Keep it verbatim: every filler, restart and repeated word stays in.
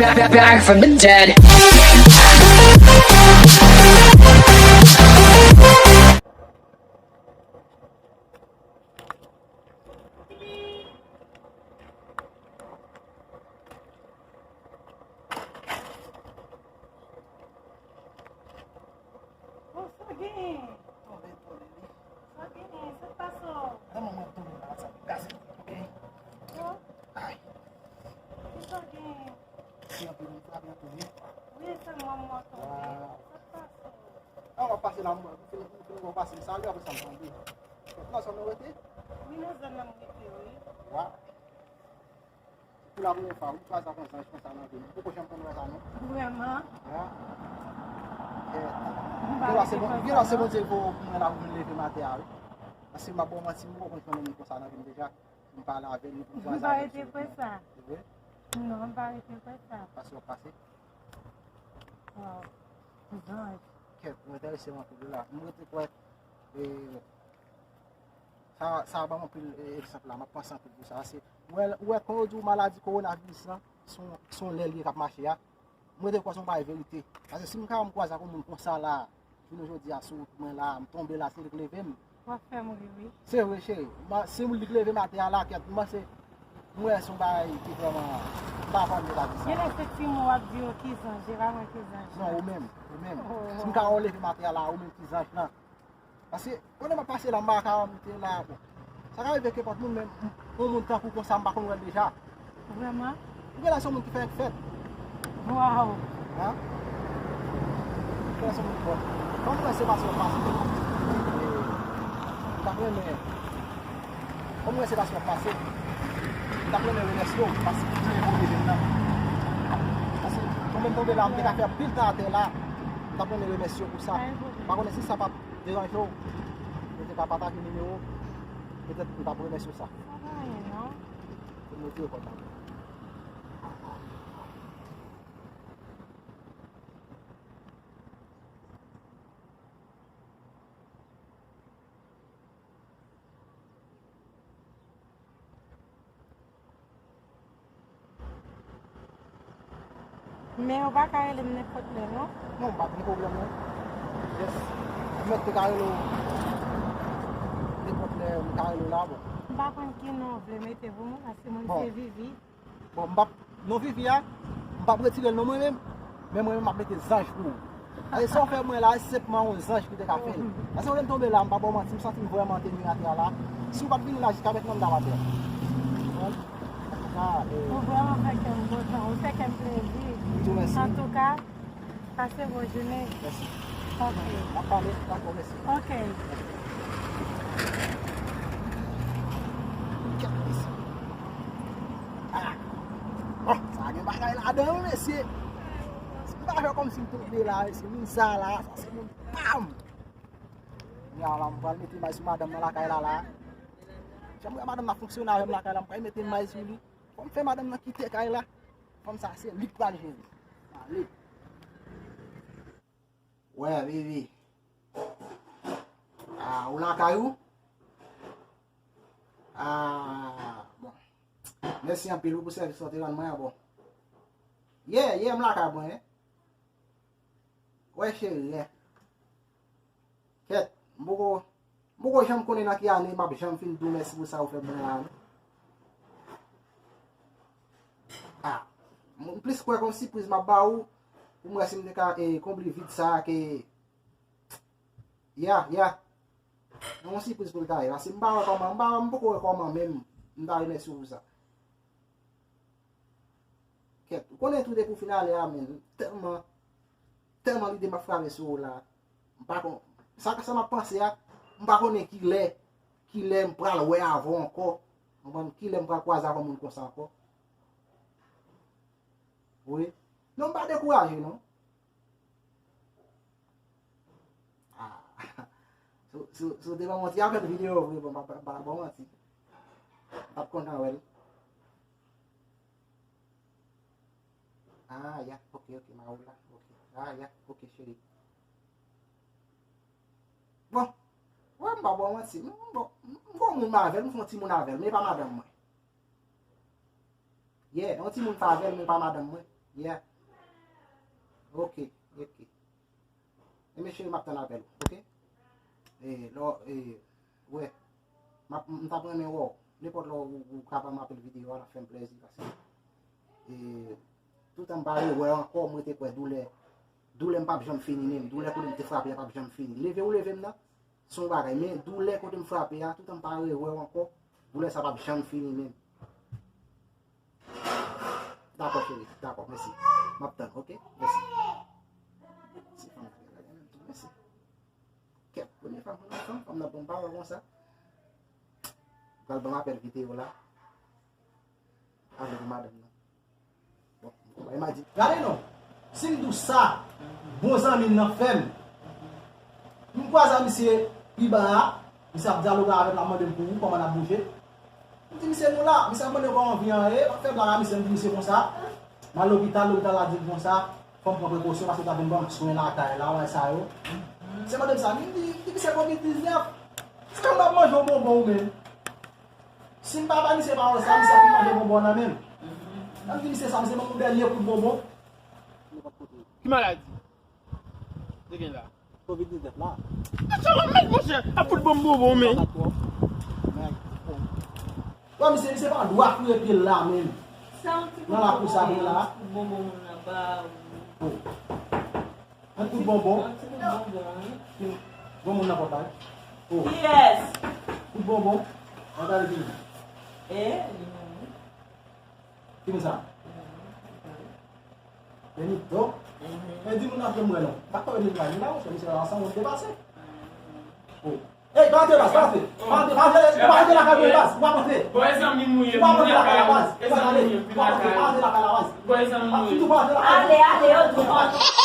Back, back, back from the dead. Oh, sa genyen? Tonbe, tonbe, wi. Sa genyen? Sa k pase w? Nan moman tonbe la, sa gaze, ok? Oh. Ay. Ki sa genyen? Si anpil moun frape anpil, wi. Wi, se mwen, mwen tonbe. Sa k pase w? A, w ap pase la, mwen, mwen, mwen, mwen pase, m salye, apre sa, m tonbe. Nan zòn nan w rete? Wi, nan zòn nan m rete, wi. Wa. Pou la premyè fwa, wi, m kwaze ak yon zanj konsa nan vi m. M poko janm konn wè sa, non. Vrèman? Ya. Eh, gen lè se Bon-, gen lè se Bondye ki voye w pou mwen la pou vin leve m atè a, wi. Paske m ap ba w manti, m poko konn fè yon moun konsa nan vi m deja. M pale avè l, epi m kwaze avè l sou wout mwen. M pa rete kwè sa. Se vre? Non, m pa rete kwè sa. Pase w ap pase? Waw. Zanj. Kèt, ou enterese m anpil, wi la. M rete kwè, e, Sa, sa ban m anpil, e, egzanp la, m ap panse anpil pou sa. Paske, ou wè, ou wè, kon yo di w maladi kowonaviris lan, se yon, se yon lè li ye k ap mache a. Mwen te kwè se yon bagay verite. Paske si m ka, m kwaze ak yon moun konsa la, jounen jodi a, sou wout mwen la, m tonbe la, se li k leve m. W ap fè m ri, wi. Se vre, cheri. Ma, se li k leve m atè a la, kèt, m panse, m wè se yon bagay ki vrèman, m pa konn de la di sa. Gen lè se ti mo w ap di yo ki zanj, e pa mwen ki zanj la. Non, ou menm, ou menm. Oh. Si m ka wè w leve m atè a la, ou menm ki zanj lan. Paske, pandan m ap pase la, m pa ka monte la, bon. Sa ka rive kenpòt moun, men m, yon moun tankou konsa, m pa konn wè l deja. Vrèman? Ou genlè se yon moun ki fèk fèt. Waw! Hein? Ou genlè se yon moun fò. Kòm mwen se pase w pase, e, m t ap renmen, kòm mwen se pase w pase, m t ap renmen remèsye w, paske ou te leve m nan. Paske, kòm mwen tonbe la, m te ka fè anpil tan atè la, m t ap renmen remèsye w pou sa. M pa konnen si sa p ap deranje w, ou te ka pataje nimewo, petèt m t ap remèsye w sa. Sa pa anyen, non. Pou m retire kòd la. Men ou pa ka rele m nenpòt lè, non? Non, m pa gen pwoblèm, non. Yes. Ou mèt te ka rele w nenpòt lè, m ka rele w la, bon. M pa konn ki non w vle mete pou mwen, paske moun se Vivi. Bon, m p ap, non Vivi a, m p ap retire l non mwen menm, men mwen menm m ap mete zanj pou ou. Paske sa w fè mwen la, se senpman yon zanj ki te ka fè l. Paske ou wè m tonbe la, m pa ba w manti, m santi m vrèman te nwi atè a la. Si w pa t vini la, jiska mentnan m t ap atè. Ou konprann? Antouka, e, ou vrèman fè kè m kontan, ou fè kè m plezi. M di w mèsi. Antouka, pase bon jounen. Mèsi. Ok. N ap pale, dakò, mèsi. Ok. Kèt, mèsi. Ah! Bon, sa gen bagay ladan, wi, mesye. M pa fè kòmsi m tonbe la, mesye. Moun sa la, sa se moun pa m. Kounye a la, m pral mete may sou madanm nan lakay la, la. Jan m wè madanm nan fonksyone avè m lakay la, m pral mete may sou li. Fò m fè madanm nan kite kay la. Fanm sa, se li k pral jere. Ale. Wè, Vivi. Ah, ou lakay ou? Ah, bon. Mèsi anpil, wi, pou sèvis ou te rann mwen an, bon. Yeah, yeah, m lakay mwen, wi. Wè, cheri, yeah. Kèt, m poko, m poko janm konnen nan ki ane m ap janm fin di w mèsi pou sa ou fè pou mwen la, non. Ah, m plis kwè gon sipriz m ap ba ou, pou m wè si m te ka, e, konble vid sa a ke, ya, ya. Yon sipriz pou l ta ye. Paske m pa wè kòman, m pa, m poko wè kòman menm m ta remèsye w pou sa. Kèt, ou konnen tou depi w fin ale a, men, tèlman, tèlman lide m ap frape sou ou la. M pa kon, sa, sa m ap panse a, m pa konnen kilè, kilè m pral wè avè w ankò. Konprann? Kilè m pral kwaze avè yon moun konsa ankò. Wi. Non, m pa dekouraje, non. Ah. Si, si, si w te ban m yon ti apèl videyo vre, bon, m pa, pa, pa ban w manti. M t ap kontan wè l. Ah, ya, ok, ok, m a ou la, ok. Ah, ya, ok, cheri. Bon, wè, m pa ban w manti. M, m, bon, m, m gon moun m avè l, m fè yon timoun avè l, men e pa madanm mwen. Yeah, yon timoun m fè avè l, men pa madanm mwen. Yeah. Ok, ok. Ebyen cheri, m ap tann apèl ou, ok? E, lò, e, wè, m ap, m t ap renmen wè w. Nenpòt lè ou, ou ka ban m apèl videyo a, l ap fè m plèzi, paske, e, toutan m pa rewè w ankò, m rete kwè doulè, doulè m p ap janm fini menm, doulè kote m te frape a p ap janm fini. Leve ou leve m nan, se yon bagay, men doulè kote m frape a, toutan m pa rewè w ankò, doulè sa p ap janm fini menm. Dakò, cheri. Dakò, mèsi. M ap tann, ok? Mèsi. Se fanm nan ki genlè gen menm tou, mèsi. Kèt, premye fwa m konn yon fanm, fanm nan ban m pawòl konsa. Pral ban m apèl videyo la. Avèk madanm nan. Bon, m konprann, m a di. Gade non. Si m di w sa, bon zanmi m nan fè m. M kwaze a misye pi ba a, misye ap dyaloge avè m, l ap mande m pou ou, kòman n ap bouje. M di misye nou la, misye ap mande kòman vi an ye, m ap fè blag a misye, m di misye konsa, m al lopital, lopital la di m konsa, fò m pran prekosyon paske yo ta vin ban m swen lakay la, bagay sa yo. Misye mande m sa, m di, m di misye kovid diznèf, se kòm m ap manje yon bonbon ou menm. Si m pa bay misye pawòl sa, misye ap vin manje bonbon nan men m. Lè m di misye sa, misye ban m yon dènye kout bonbon. Ki maladi? Te gen la. Kovid diznèf la. Atchan, mèt monchè, ap fout ban m bonbon, men. Wè, misye, misye pa dwa foure pye l la, menm. Nan lakou sa, vre la. Yon kout bonbon. Yon kout bonbon, wi. Bon moun nan pòt la, wi. Oh. Kiyès? Kout bonbon. An gade ki moun. Eh, li menm, wi. Ki moun sa? Benito. E di moun nan fè m wè non. Pa kwè li la, li la, monchè, misye la ansanm, ou depase. Oh. Ey, pa antre baz, pa antre. Pa antre, pa antre, pa antre lakay mwen baz, ou pa antre. Bon, e zanmi m ou ye, ou pa antre lakay la baz. Ou pa antre, pa antre lakay la baz. Bon, e zanmi m ou ye. Ou pa antre lakay la baz. Ale, ale, yo tou.